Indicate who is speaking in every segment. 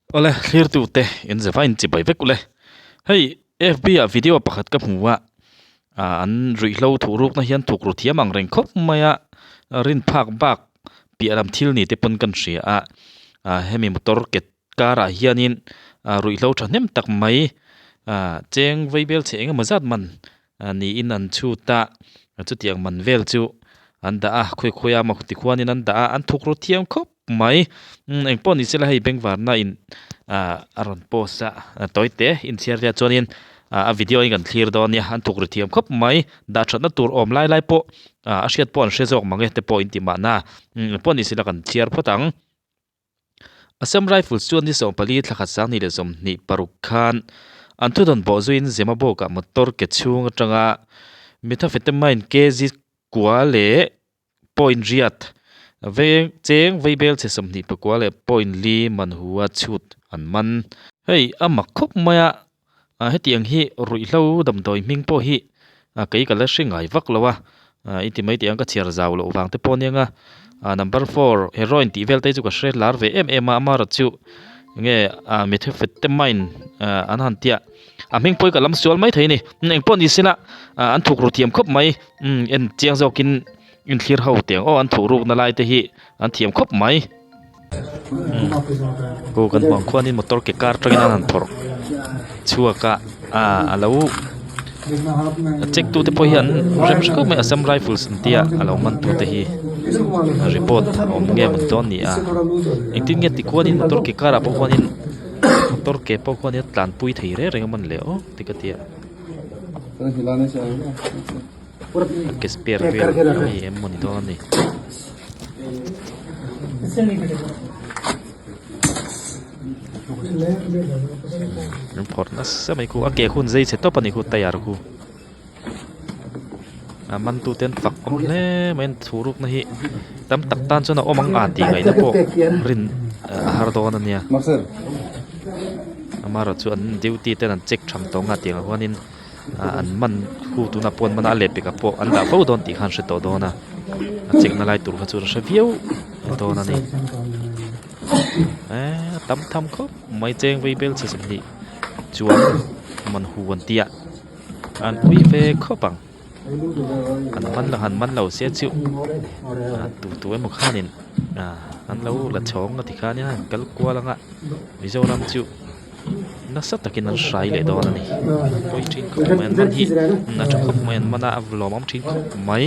Speaker 1: Awle thlirtute in zeva in chibai vek ule. Hei FB ah video pakhat ka hmu a, ah an ruihhlo thuh rukna hian thuk ru thiam ang reng khawp mai a, rin phak bak piah lam thil ni te pawn kan hria a, ah hemi motor ke karah hianin ah ruihhlo thahnem tak mai ah cheng vaibel chhe eng emaw zat man niin an chhut a, chutiang man vel chu an dah a, khawi khawi a mak ti khuanin an dah a, an thuk ru thiam khawp mai. Umm engpawh ni sela hei bengvarna in ah a rawn post a, tawi te inchhiar vel chuanin ah a video in kan thlir dawn nia, an thuk ru thiam khawp mai. Dah thatna tur awm lai lai pawh ah a hriat pawh an hre zawk mang e te pawh in ti mahna, umm engpawh ni sela kan chhiar phawt ang. Assam Rifles chuan ni 14 thla khat 2026 khan an thudawn bawh zuiin Zemabawkah motor ke chhung atanga methamphetamine kg kua leh point riat veng cheng veibel chhe 24 leh point li man hu a chhut an man. Hei a mak khawp mai a, hetiang hi ruihhlo damdawi hming pawh hi kei ka la hre ngai vak lo a, i ti mai tih ang ka chhiar zau loh vang te pawh aniang a, number four heroin tih vel te hi chu ka hre lar ve em em a, amaherawh chu nge methamphetamine an han tia a hming pawh hi ka lam sual mai thei a ni, engpawh ni sela an thuk ru thiam khawp mai, en chiang zawkin inthlir ho teh ang aw an thuh rukna lai te hi an thiam khawp mai. Aw kan hmuh ang khuanin motor ke kar atangin an han phawrh chhuak a ah a lo check tu te pawh hi an rem hre khawp mai Assam Rifles an tia a lo man tu te hi report a awm nge maw dawn ni a engtin nge tikhuanin motor ke karah pawh khuanin motor ke pawh khuanin a tlanpui thei reng reng a mawn le aw ti ka tia. Ke spare vel a mi em maw ni dawn a ni. An phawrh nasa mai khu a ke hun zei chhe tawp a ni khu tyre khu a man tu te an fak awm hle mai an thu rukna hi tam tak tan chuan a awm ang a tih ngaihna pawh rin a har dawn a nia amaherawhchu an duty ten an check tham tawh ang a tiang ah huanin. ah an man hu tunah pawh an man a a lehpekah pawh an dah fo dawn tih kha an hre tawh dawn a a check na lai tur kha chu an hre viau dawn a ni eee a tam tham khawp mai cheng vei bel chhe 20 chuan man hu an tia an ui ve khawp ang an man lo han man lo se chu tu tu emaw khanin ah an lo la chhawng a tikhan in an kal kual ang a Mizoram chu. Nasa takin an hrai leh dawn a ni pawi thin khawp mai an man hi a tha khawp mai an man a a lawmawm thin khawp mai.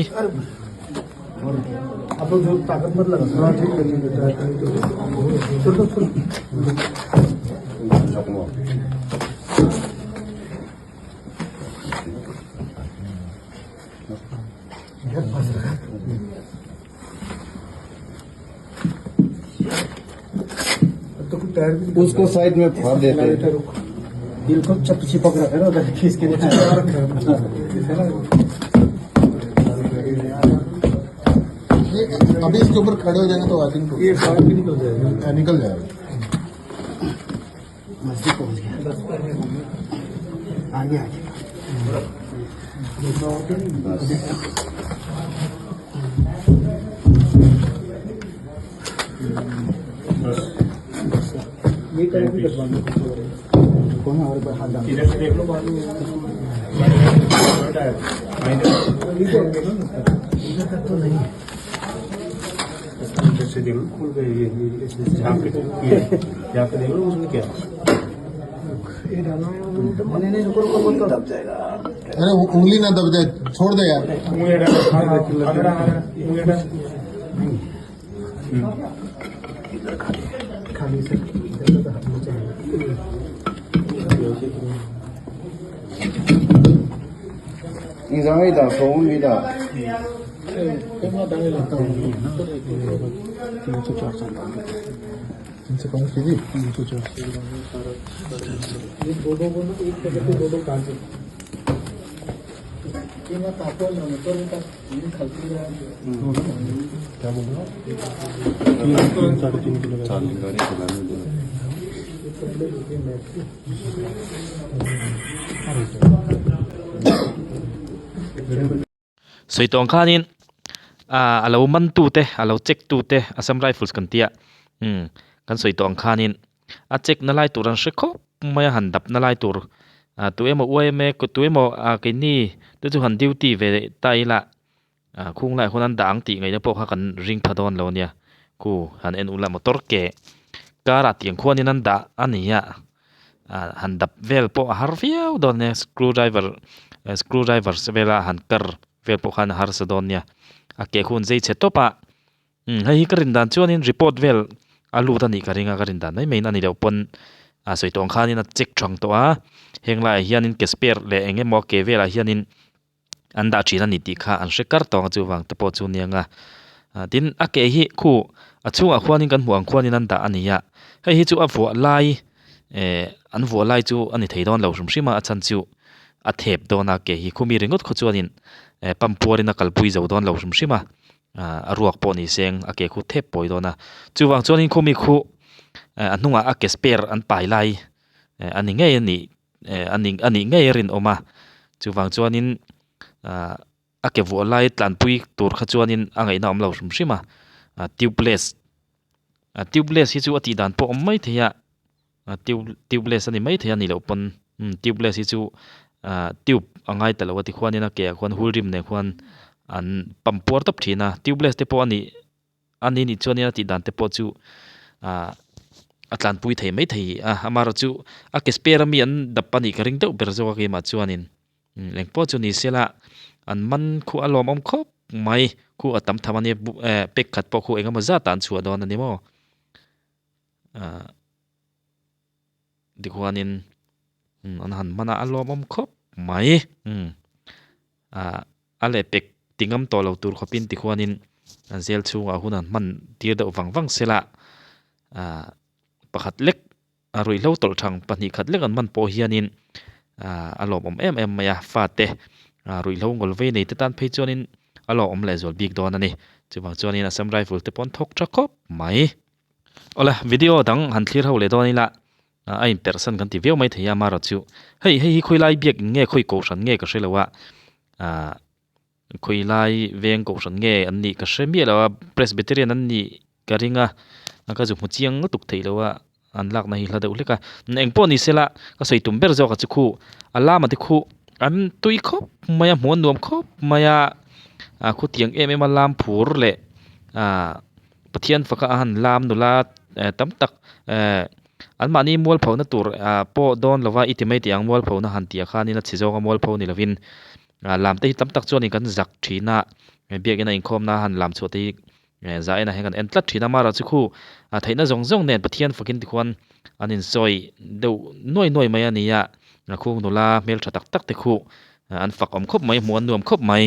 Speaker 2: उसको साइड में फाड़ देते हैं
Speaker 3: बिल्कुल चप चिपक रखा है ना उधर खींच के
Speaker 2: ये अभी इसके ऊपर खड़े हो जाएंगे तो I think
Speaker 3: ये टायर भी निकल जाएगा
Speaker 2: निकल जाएगा
Speaker 3: मस्जिद पहुंच गया आगे आगे ये टायर भी कटवाना कौन और एक बार हाथ डाल
Speaker 4: इधर से देख लो बाजू टायर
Speaker 3: इधर तक तो नहीं है
Speaker 4: इधर से देख लो खुल गए ये ये ऐसे झाँक के ये यहाँ पे देख लो उसमें क्या है।
Speaker 3: ये डालना है नहीं नहीं रुको रुको मत दब जाएगा
Speaker 2: अरे उंगली ना दब जाए छोड़ दे यार
Speaker 4: उंगली हटा आगे आगे उंगली हटा
Speaker 3: खाली से इधर का तो हाथ चाहिए
Speaker 2: 你让一打，手一打。 300 कौन केजी 304
Speaker 3: ये दो दो को ना एक पैकेट पे दो दो काट दो ये मैं तापो ना मतलब ये खाती रहा
Speaker 2: क्या बोल रहे हो
Speaker 4: 3.5 kilo
Speaker 1: Sawi tawng khanin ah a lo man tu te a lo check tu te Assam Rifles kan tia umm kan sawi tawng khanin. A check na lai tur an hre khawp mai a han dap na lai tur ah tu emaw yma tu emaw ah keini te chu han duty ve ta ila ah khung laiah khuan an dah ang tih ngaihna pawh kha kan ring pha dawn lo a nia khu han en ula motor ke car ah tiang khuanin an dah a ni a ah han dap vel pawh a har viau dawn a nia screw driver screw driver vela han kar vel pawh khan a harsa dawn nia a ke khu an zei chhe tawp a umm hei hi ka rin dan chuanin report vel a lut a nih ka ring a ka rin dan mai mai in a ni loh pawn a sawi tawh ang khanin a check thang tawh a heng laiah hianin ke spare leh eng emaw ke velah hianin an dah thin a ni tih kha an hre kar tawng a chuvang te pawh chu nia nga ah tin a ke hi khu a chhungah khuanin kan hmuh ang khuanin an dah a ni a hei hi chu a vuah lai eh an vuah lai chu a ni thei dawn lo hrim hrim a a chhan chu a thep dawn a ke hi khumi ringawt khaw chuanin eh pump puarin a kalpui zo dawn lo hrim hrim a ah a ruak pawh ni seng a ke khu thep pawi dawn a chuvang chuanin khumi khu eh a hnungah a ke spare an pai lai eh a ni ngei a nih. Eh a nih a nih ngei a rinawm a chuvang chuanin ah a ke vuah lai tlanpui tur kha chuanin a ngaihna a awm lo hrim hrim a ah tubeless ah tubeless hi chu a tih dan pawh a awm maithei a ah tube tubeless a ni maithei a nih loh pawn umm tubeless hi chu ah tube a ngai ta lo a tikhuanin a ke ah khuan hul rim nen khuan an pump puar tawp thin a tubeless te pawh a nih. A ni nih chuan a tih dan te pawh chu ah a tlanpui thei mai thei a amaherawhchu a ke spare ami an dap a nih ka ring deuh ber zawk a keimah chuanin eng pawh chu ni sela an man khu a lawmawm khawp mai khu a tam tham a nia eh pack khat pawh khu engemaw zat ah an chhuah dawn a ni maw ah tikhuanin an han man a a lawmawm khawp mai umm ah. A lehpek ti ngam tawh lo tur khawpin tikhuanin an zel chhungah hun an hman tir deuh vang vang sela ah pakhat lek a ruihhlo tawlh thang pahnih khat lek an hman pawh hianin ah a lawmawm em em mai a fate ah ruihhlo ngawl vei nei te tan phei chuanin a lawmawm leh zual bik dawn a ni chuvang chuanin Assam Rifle te pawh an thawk tha khawp mai. Awle video dang han thlir ho leh dawn ila a inperhsan kan ti viau mai thei a amaherawh chu hei hei hi khawilai biak in nge khawi kohhran nge ka hre lo a ah khawilai veng kohhran nge an nih ka hre miah lo a presbyterian an nih ka ring a ka zu hmu chiang lutuk theih lo a an lakna hi hla deuh hlek a engpawh ni sela ka sawi tum ber zawk a chu khu a lama te khu an tui khawp mai a hmuh an nuam khawp mai a ah khutiang em em a lam phur leh ah Pathian faka a han lam nula tam tak eh anmahni mualphona tur ah pawh dawn lova i ti mai tih ang mualphona han tih ah khanin a chhe zawng a mualpho ni lovin ah lam te hi tam tak chuanin kan zak thin a biakina inkhawmna han lam chhuah te hi eh zah enah hian kan en tlat thin a amaherawhchu chu khu ah theihna zawng zawng nen Pathian fakin tikhuan an insawi deuh nuai nuai mai a ni a khung nula hmeltha tak tak te khu an fak awm khawp mai hmuh an nuam khawp mai.